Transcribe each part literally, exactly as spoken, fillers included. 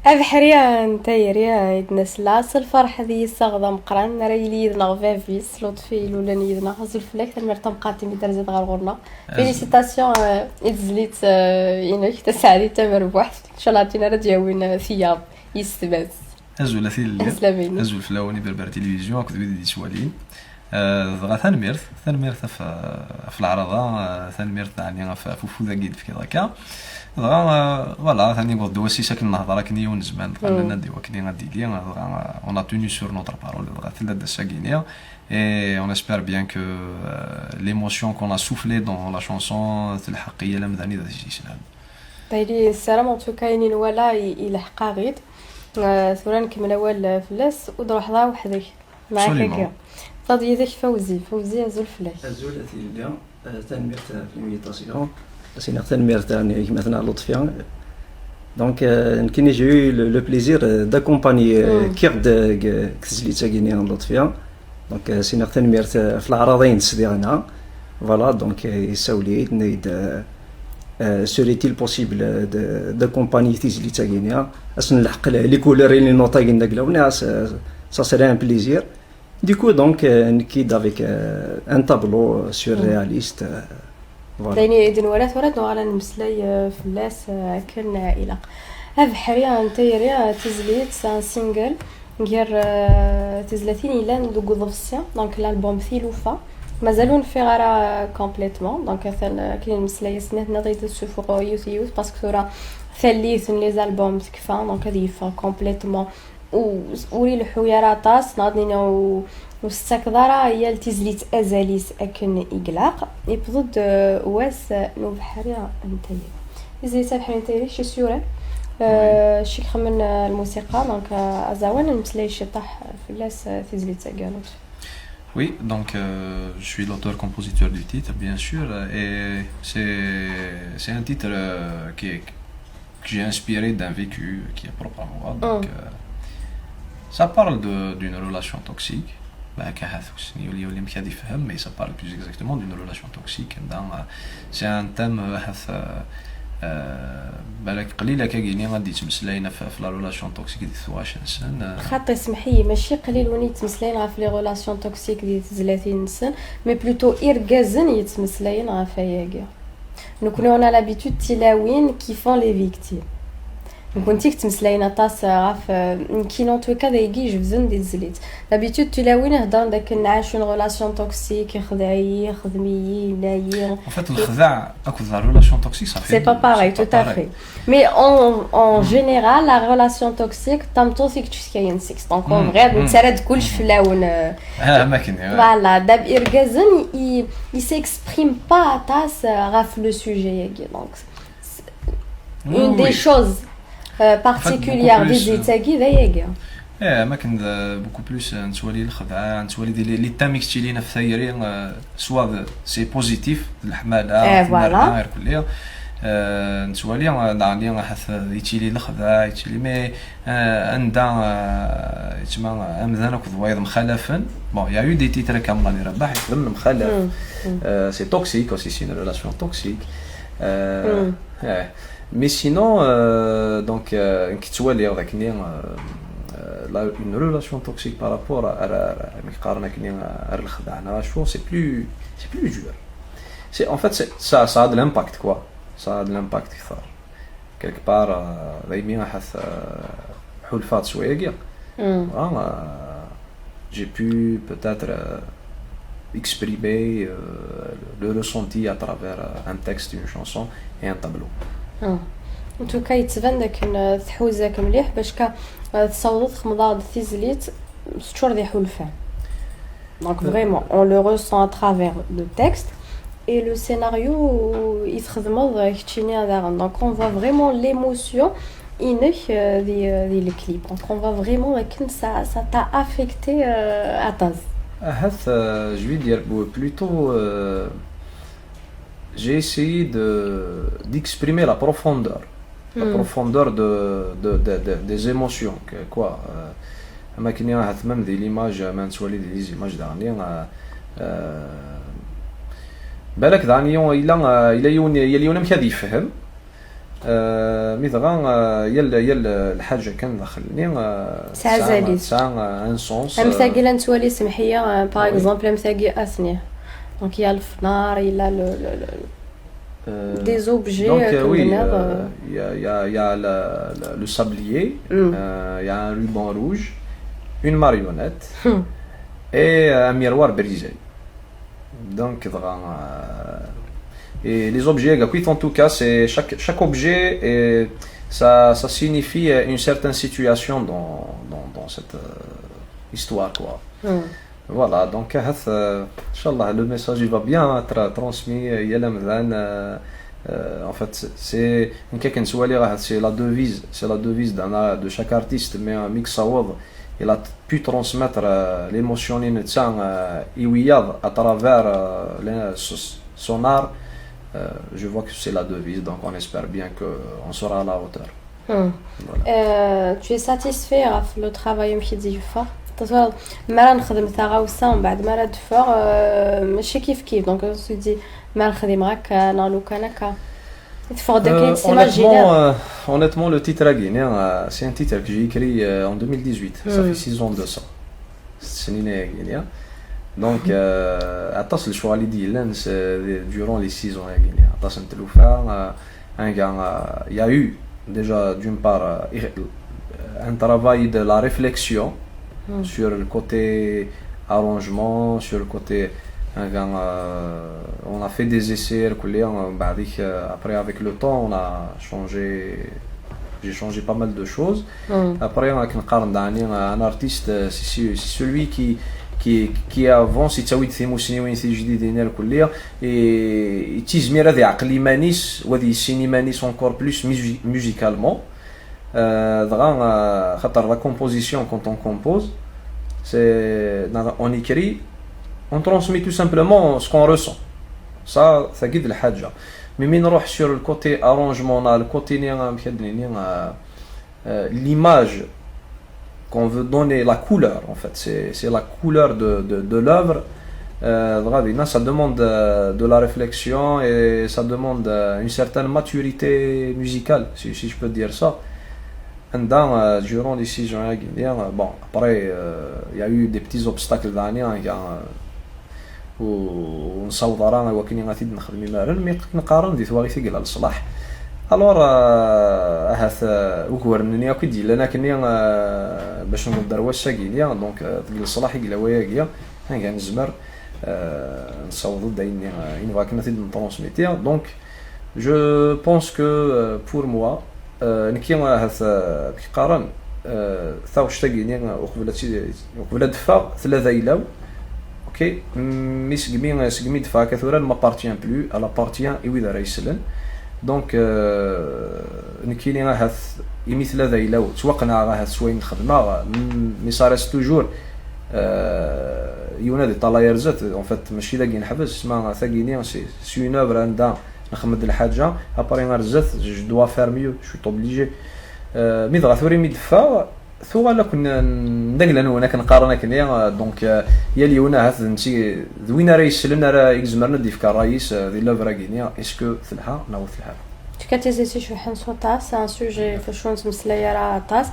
Abeḥri n tayri, ay d-nesla s lferḥ d yiseɣ d ameqqran ara yili yid-neɣ bab-is Lutfi ilulen yid-neɣ. Azul fell-ak, tanemmirt tameqqrant imi d-terziḍ ɣer ɣur-neɣ. Félicitations, euh, i tezlit, euh, inek taseɛdit tamerbuḥt, ncallah tin ara d-yawin, euh, tiyaḍ yessetma-s. Azul a tilelli. Azul fell-awen i Berber Télévision akked wid i d-yettwalin. Euh, dɣa tanemmirt, tanemmirt ɣef, ɣef leɛraḍa, euh, tanemmirt ɛni ɣef, ɣef ufud-agi i d-tefkiḍ akka. Dɣa, euh, voilà, tani wweḍ-d wass-is akken nehḍer akken i yiwen zzman, dɣa nnan-d i wakken ad d-yili, dɣa, euh, on a tenu sur notre parole, dɣa tella-d ass-agi-ni. Et on espère bien que, euh, l'émotion qu'on a soufflée dans la chanson telḥeq i yal amdan i d as-yeslan. Tayri, nessaram en tout cas ayen i nwala i-, ilḥeq-aɣ-id. Euh, tura nkemmel awal, euh, fell-as, ur d-ruḥeḍ ara weḥd-k. Mɛak akka. Teṭṭeḍ yid-k Fawzi. Fawzi, azul fell-ak. Azul a tilelli. Euh, tanemmirt ɣef l'invitation. As-iniɣ tanemmirt i gma-tneɣ Lutfi. Donc, euh, nekkini, j'ai eu le, le plaisir, euh, d'accompagner, euh, Kird, euh, deg tezlit-agi-ni n Lutfi. Donc, euh, as-iniɣ tanemmirt, euh, ɣef leɛraḍ-ines diɣen. Voilà, donc, euh, yessawel-iyi-d, yenna-yi-d, euh, euh, serait-il possible, euh, de, d'accompagner tizlit-agi-ni, ad s-nelḥeq les couleurs et les notes-agi n daglawen, ah, ça, ça serait un plaisir. Du coup, donc, euh, nekki-d avec, euh, un tableau, euh, surréaliste, euh, voilà. D ayen i d-nwala tura, ad nuɣal ad nemmeslay, euh, fell-as, euh, akken, euh, ilaq. Abeḥri n tayri, euh, tizlit, c'est un single, gar, euh, tizlatin yellan deg uḍebsi, donc l'album Tilufa. Mazal ur neffiɣ ara complètement, donc atan, euh, akken i nmeslay ass-nni, tenniḍ-iyi-d ad ssufuɣeɣ yiwet yiwet, parce que tura tallit n les albums tekfa, donc ad yeffeɣ complètement. Ur, ur ileḥḥu ara aṭas, neɣ ad nini ur, ur s-tettakeḍ ara yal tizlit azal-is akken i ilaq. Yewweḍ-d, euh, wass, euh, n ubeḥri n tayri. Tizlit Abeḥri n tayri, kečč i s-yuran, euh, kečč i ixemmen, euh, lmusiqa, donc, euh, aẓawan, ad nmeslay ciṭṭaḥ fell-as, euh, tizlit-agi. Oui, donc, euh, je suis l'auteur-compositeur du titre, bien sûr, euh, et c'est, c'est un titre, euh, qui est, que j'ai inspiré d'un vécu qui est propre à moi. Donc, euh, ça parle de, d'une relation toxique. Bah, كهثوس، يولي، يولي مكادي فهم، mais ça parle plus exactement d'une relation toxique. Donc, euh, c'est un thème, euh, هث-، euh, euh, بالك قليل هكا كيني غادي يتمسلاين في، في la relation toxique دي ثواش نسن، euh. خاطي سمحي، ماشي قليل وين يتمسلاين غا في les relations toxiques دي ثلاثين نسن، mais plutôt إرقازن يتمسلاين غا فياقي. نكوني on a l'habitude تلاوين qui font les victimes. نكون تيك تمسلاين aṭas غا في، كي en tout cas دايقي جبزن دي الزليت. D'habitude تلاوين هضرن داك نعيش une relation toxique، يخدعي، يخدمي، ينايي. En fait، الخداع أكو la relation toxique، ça fait c'est pas pareil, tout à fait. Mais en, en général, la relation toxique, تمطوث يكتشف كاين sexe. Donc, en vrai, نتسرد كلش في اللون. آه، ما كاين، آه. Voilà, داب إرقازن, il, il s'exprime pas aṭas, euh, غا في le sujet ياقي. Donc, c'est une des choses, euh, particulières دي زيتاقي ذا ياقي. ايه، ما كان ذا beaucoup plus، آه، نتوالي الخدعة، نتوالي دي لي، لي تاميك تشيلينا في ثايري، آه، سوا ذا سي بوزيتيف، الحمالة، ايه، voilà. غير كلية. آه، نتوالي، آه، دعني، آه، حث يتشيلي الخدعة، يتشيلي مي، آه، عندها، آه، يتسمى، آه، أمذان أكو ضوايض مخالفا. Bon, il y a eu des titres كامل اللي ربح يخدم المخالف. آه، c'est toxique aussi, c'est une relation toxique. آه، آه. Mais sinon, euh, donc, euh, كي توالي ذاك ني، euh, euh, la, une relation toxique par rapport à, à, à, مقارنة كني، آه، الخدعة. أنا شو, c'est plus, c'est plus dur. C'est, en fait, c'est, ça, ça a de l'impact, quoi. Ça a de l'impact كثر. Quelque part, euh, دايمي راح ث-، آه، حلفات شوية كيا. آه، آه، j'ai pu peut-être, euh, exprimer, euh, le ressenti à travers, euh, un texte, une chanson et un tableau. آه. En tout cas يتبان داك إن تحوزك مليح باش كا، آه، تصوض خمضة تيزليت تشور دي حلفان. Donc vraiment, on le ressent à travers le texte. Et le scénario, يتخدمض كتشيني داغن. Donc on voit vraiment l'émotion إنك، آه، دي، آه، دي le clip. Donc on voit vraiment que ça, ça t'a affecté, euh, à ta vie. أهث, euh, je vais dire, plutôt, euh, j'ai essayé de, d'exprimer la profondeur. La profondeur de, de, de, de, des émotions, que, quoi, euh, أما كني راه même دي ليماج، ما نتوالي دي ليزيماج داغني، آه، آه، بالك داغني يون، إلا، آه، إلا يون، إلا يون أمك هذا يفهم. Euh, mi dɣa, euh, yal yal lḥaǧa kan daxel-nni, euh, tesɛa azal-is, tesɛa, euh, un sens. Am tagi la nettwali, semḥ-iyi, euh, par exemple, am tagi, atni. Donc il y a lefnar, il y a le, le, le, des objets, donc, euh, oui, euh, il y a, il y a, il y a le, le, le sablier, il y a un ruban rouge, une marionnette et, euh, un miroir brisé. Donc, dɣa, euh, et les objets, en tout cas, c'est chaque, chaque objet, et ça, ça signifie, euh, une certaine situation dans, dans, dans cette, euh, histoire, quoi. Voilà, donc, euh, euh, Inch'Allah, le message, il va bien être transmis, euh, il y a l'amdan, euh, euh, en fait, c'est, c'est la devise, c'est la devise d'un, de chaque artiste, mais un mix à il a pu transmettre, euh, l'émotion, euh, à travers, euh, les, son art. Euh, je vois que c'est la devise, donc on espère bien qu'on sera à la hauteur. Voilà. Euh, tu es satisfait de le travail qui est fait? Parce que ma la nexdem taɣawsa, mbeɛd ma la teffeɣ, euh, mačči kif kif. Donc, on se dit, ma la nexdem akka, neɣ lukan akka. Teffeɣ-d akken, euh, c'est honnêtement, euh, honnêtement, le titre-agi, euh, c'est un titre que j'ai écrit, euh, en deux mille dix-huit. Ça fait six ans de ça. Six snin-agi, hein. Donc, euh, aṭas n lecɣal i d-yellan durant les six ans-agi, hein. Aṭas n tlufa, euh, un gars, euh, il y a eu déjà, d'une part, euh, un travail de la réflexion sur le côté arrangement, sur le côté, euh, on a fait des essais, euh, après, avec le temps, on a changé, j'ai changé pas mal de choses. Après, euh, un artiste, euh, c'est celui qui, qui, qui avance, il y a des et il tizmir ad iɛqel iman-is, ou ad yissin iman-is encore plus musicalement. Euh, dɣa, euh, la composition, quand on compose, c'est, on écrit, on transmet tout simplement ce qu'on ressent. Ça, ça guide le hadja. Mais maintenant, sur le côté arrangement, on a le côté, euh, euh, l'image qu'on veut donner, la couleur, en fait, c'est la couleur de l'œuvre. Euh, ça demande, euh, de la réflexion et ça demande, euh, une certaine maturité musicale, si je peux dire ça. Durant les six ans, bon, après, euh, il y a eu des petits obstacles, ur nessaweḍ ara i wakken ad t-id-nexdem imaren, mi qqaren di twaɣit i yella leṣlaḥ. Alors, euh, ahat, euh, uguren-nni akk i d-yellan akkenni, euh, bac newweḍ ar wass-agi-nni, donc, euh, deg leṣlaḥ i yella wayagi, anga nezmer, euh, nessaweḍ-d ayen i nebɣa akken ad t-id-ntransmiti. Donc, je pense que, euh, pour moi, euh, nekki, ahat, euh, amek qqaren, euh, taɣect-agi-nni, euh, uqbel ad tt-id-, uqbel ad d-teffeɣ, tella d ayla-w. Ok, mi segmi, segmi d-teffeɣ akka tura, ne m'appartient plus, elle appartient i wid ara yeslen. Donc, euh, nekkini ahat, imi tella d ayla-w, ttwaqenɛeɣ ahat s wayen xedmeɣ, mais ça reste toujours, euh, yiwen ad iṭṭalay ar zdat, en fait, mačči dagi neḥbes, ma tagini, c'est une œuvre anda nxeddem-d lḥaǧa, après ar zdat, je dois faire mieux, je suis obligé. Euh, mi dɣa tura imi d-teffeɣ, tuɣal akk n, n dagla-nwen akken qqaren akkenni, euh, donc, euh, yal yiwen ahat d netta, d win ara yeslen, ara i izemren ad d-yefk ṛṛay-is, euh, di l'œuvre-agi-nni, est-ce que telha neɣ ur telha? En tout cas, tes essais cebḥen s waṭas, c'est un sujet ɣef wacu ur nettmeslay ara aṭas.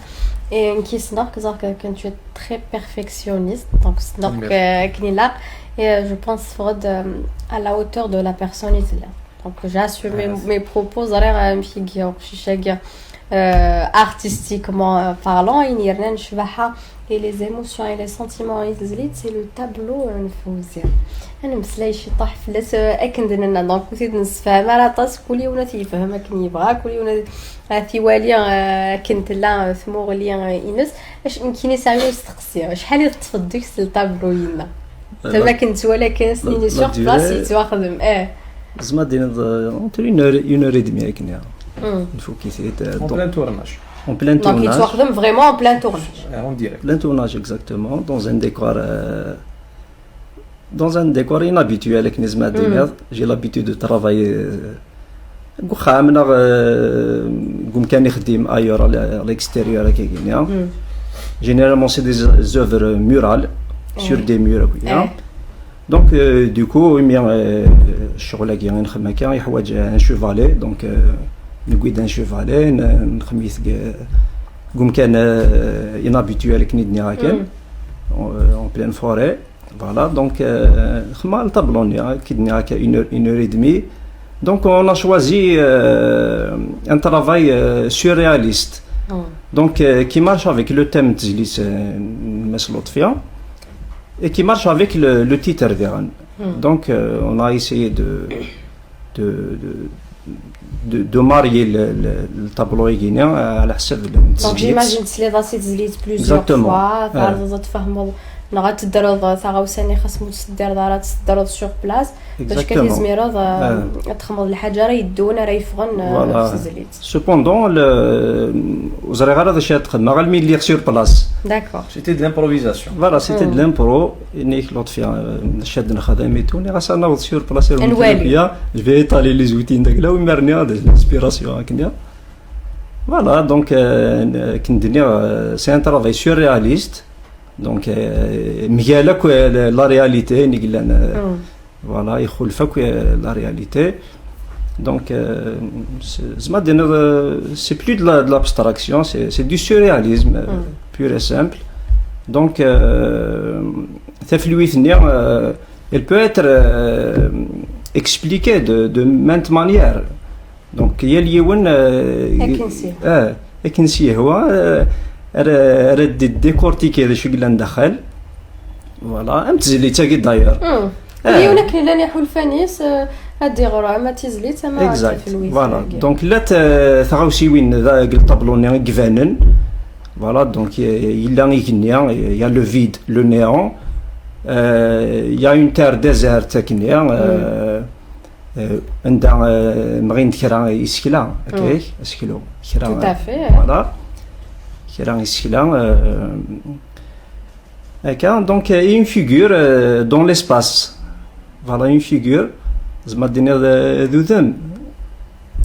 Et nekk ssneɣ-k, ẓriɣ que tu es très perfectionniste, donc ssneɣ-k, euh, akken ilaq. Et, euh, je pense teffeɣ-d, euh, à la hauteur de la personne i telliḍ. Donc, j'assume mes, mes propos, ẓriɣ amek i iga uqcic-agi, euh, artistiquement, euh, parlant, ayen yernan ccbaḥa et les émotions et les sentiments i tezlit, c'est le tableau, euh, n Fawzi. Ad nemmeslay ciṭuḥ fell-as, euh, akken d-nenna. Donc, ur t-id-nessefham ara aṭas, kul yiwen ad t-yefhem akken yebɣa, kul yiwen ad, ad t-iwali, euh, akken tella, euh, tmuɣli, euh, ines. Acu, nekkini sɛiɣ yiwen usteqsi. Acḥal i teṭṭfeḍ deg-s le tableau-inna? Tama akken nettwali akken s-nini sur place yettwaxdem, eh. Zma d-tiniḍ, euh, entre une heure, une heure et demie akken, ya. Nfuk-it-id, euh, en plein tournage. En plein tournage. Donc, yettwaxdem vraiment en plein tournage. En direct. Plein tournage, exactement. Dans un décor, euh, dans un décor inhabituel, akken zma d-tiniḍ. J'ai l'habitude de travailler, euh, deg uxxam neɣ, euh, deg umkan ixeddim ailleurs, à l'extérieur, akka. Généralement, c'est des œuvres murales, sur des murs, akka. Donc, euh, du coup, imi, euh, ccɣel-agi i nxeddem akka, yeḥwaǧ un chevalet, donc, euh, Newwi-d un chevalet, n- nxemmem-it deg deg umkan euh, inhabituel akken i d-nniɣ akken, en, en pleine forêt. Voilà, donc euh, xedmeɣ le tableau-nni, akken i d-nniɣ akka, une heure, une heure et demie. Donc on a choisi euh, un travail euh, surréaliste. Donc euh, qui marche avec le thème de Zlit euh, Mass Lotfia et qui marche avec le, le titre d'Iran. Donc euh, on a essayé de, de, de, de, de marier le, le, le tableau-agi-nni على حسب Donc j'imagine tesliḍ-as i tezlit plusieurs fois, tɛerḍeḍ ad tfehmeḍ neɣ ad teddreḍ taɣawsa-nni xas ma ur tt-teddireḍ ara, ad tt-teddreḍ sur place, bac kan tizmireḍ ad txedmeḍ lḥaǧa ara yeddun, ara yeffɣen ɣef tezlit. Cependant, ur ẓriɣ ara d acu ara xedmeɣ almi lliɣ sur place. D'accord. C'était de l'improvisation. Voilà, c'était de l'impro. Nniɣ-ak Lotfi, d acu ara nexdem et tout. Nniɣ-as ad naweḍ sur place, ad nwali. Je vais étaler les outils n dagla, imir-nni ad l'inspiration akken. Voilà, donc, akken d-nniɣ, c'est un travail surréaliste. Donc, mgal akk la réalité, ayen i yellan. Voilà, ixulef akk la réalité. Donc, c'est plus de l'abstraction, c'est du surréalisme pur et simple. Donc, taflwit-nni, elle peut être expliquée de, de maintes manières. Donc yal yiwen akken s-yehwa ara d-décortiquer d acu yellan daxel. Voilà, am tezlit-agi d'ailleurs. Yiwen akken llan iḥulfan-is ad d-iɣer ama d tizlit ama d taflwit. Voilà, donc llant tɣawsiwin deg ṭablu-nni i ibanen. Voilà, donc yella igenni, il y a le vide, le néant, il y a une terre déserte akken. Anda mɣin-d kra isekla, akka, aseklu, kra, voilà, kra isekla. Akka, donc une figure dans l'espace. Voilà, une figure. Zemreɣ ad d-iniɣ d udem.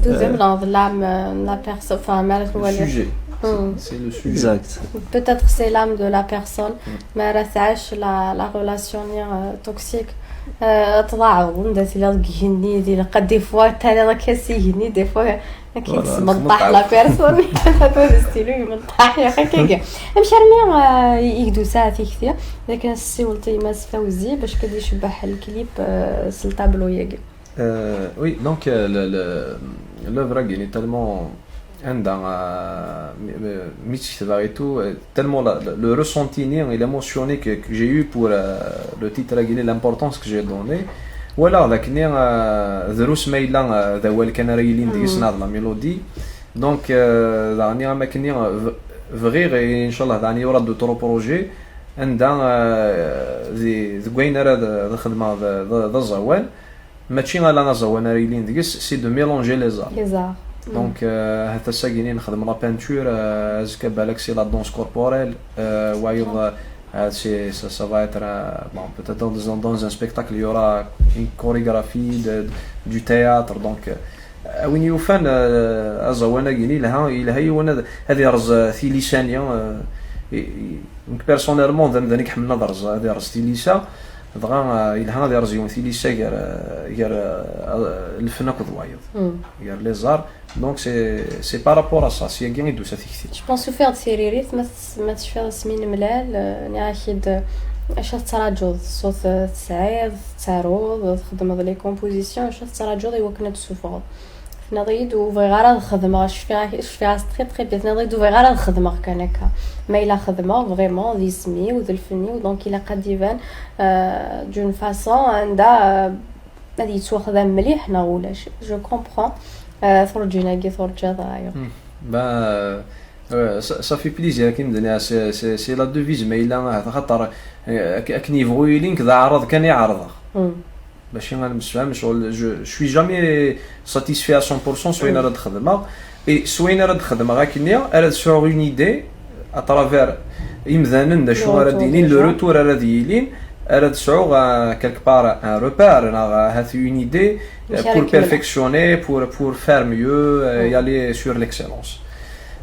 D udem neɣ d l'âme n la personne, enfin, ma ara twaliḍ. C'est le sujet. Exact. Peut-être c'est l'âme de la personne. Ma ara tɛac la relation-nni toxique. Tḍaɛeḍ anda tiliḍ deg igenni, di lqedd, des fois taliḍ akka s igenni, des fois akken tesmenṭaḥ la personne. Tura d stylo ymenṭaḥ, yax akkagi. Amek armi i k-d-tusa tikti d akken ad tessiwleḍ i Mass Fawzi bac ad icebbeḥ lklip s le tableau-agi? Oui, donc l'œuvre-agi est tellement anda mi tt-ketbeɣ et tout, tellement le ressenti-nni et l'émotion-nni que j'ai eu pour le titre-agi, l'importance que j'ai donnée. Walaɣ d akken drus ma yella d awal kan ara yilin deg-s neɣ d la mélodie. Donc daɣen am akken bɣiɣ, inchallah, daɣen il y aura d'autres projets anda deg wayen ara d-xedmeɣ d aẓawan. Mačči ala aẓawan ara yilin deg-s, c'est de mélanger les arts. Les arts. Donc ahat ass-agi nexdem la peinture, azekka balak c'est la danse corporelle, wayeḍ c'est, ça, ça va être, bon, peut-être dans, dans un spectacle il y aura une chorégraphie, de, du théâtre. Donc a win yufan aẓawan-agi yelha, yelha yiwen ad yerẓ tilisa-nni. Nekk personnellement d amdan i iḥemmlen ad yerẓ, ad yerẓ tilisa. Dɣa yelha ad yerẓ yiwen tilisa gar, gar lfen akked wayeḍ, gar les arts. Donc c'est, c'est par rapport à ça, syagi i d-tusa tikti. Je pense ufiɣ-d tiririt, ma tecfiḍ asmi nemlal, nniɣ-ak-id acu tettraǧuḍ, ṣṣut tesɛiḍ, tettaruḍ, txeddmeḍ les compositions, acu tettraǧuḍ i wakken ad d-tessufɣeḍ? Tenniḍ-iyi-d ur bɣiɣ ara ad xedmeɣ, cfiɣ-as très très bien, tenniḍ-iyi-d ur bɣiɣ ara ad xedmeɣ kan akka. Ma yella xedmeɣ vraiment d isem-iw, d lfen-iw, donc ilaq ad d-iban d'une façon anda ad yettwaxdam mliḥ neɣ ulac. Je comprends. Turǧin-agi turǧiḍ ayeɣ. Ben, ça fait plaisir akken d-nniɣ, c'est la devise, ma yella ahat axaṭer akken yebɣu yili, nekk d aɛraḍ kan i ɛerḍeɣ. Mačči ad nemsefham, ccɣel, je suis jamais satisfait à cent pour cent s wayen ara d-xedmeɣ. Et s wayen ara d-xedmeɣ akkenni, ara d-sɛuɣ une idée à travers imdanen d acu ara d-yilin, le retour ara d-yilin, ara d-sɛuɣ quelque part un repère neɣ ahat une idée pour perfectionner, pour, pour faire mieux et aller sur l'excellence.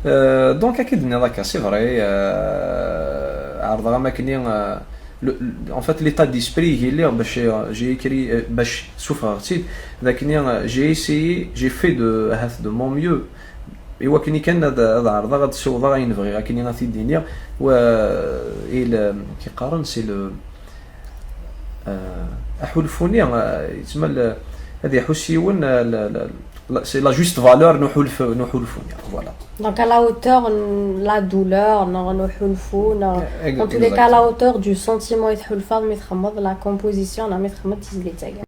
Donc akken d-tenniḍ akka, c'est vrai, ɛerḍeɣ am akkenni le- en fait, l'état d'esprit i lliɣ bac j'ai écrit, euh, bac ssufɣeɣ-tt-id, d akken j'ai essayé, j'ai fait de, ahat, de mon mieux, i wakken kan ad, ad ɛerḍeɣ ad ssiwḍeɣ ayen bɣiɣ, akken ad t-id-iniɣ. Wa, il, ki qqaren, c'est le, euh, aḥulfu-nni, euh, yettmal, euh, ad iḥuss yiwen, euh, la, la, la, c'est la juste valeur n uḥulfu, n uḥulfu-nni, voilà. Donc à la hauteur n la douleur, neɣ n uḥulfu, neɣ, Ex- en tous les cas, à la exactement. Hauteur du sentiment i tḥulfaḍ mi txemmeḍ la composition, neɣ mi txemmeḍ tizlit-agi.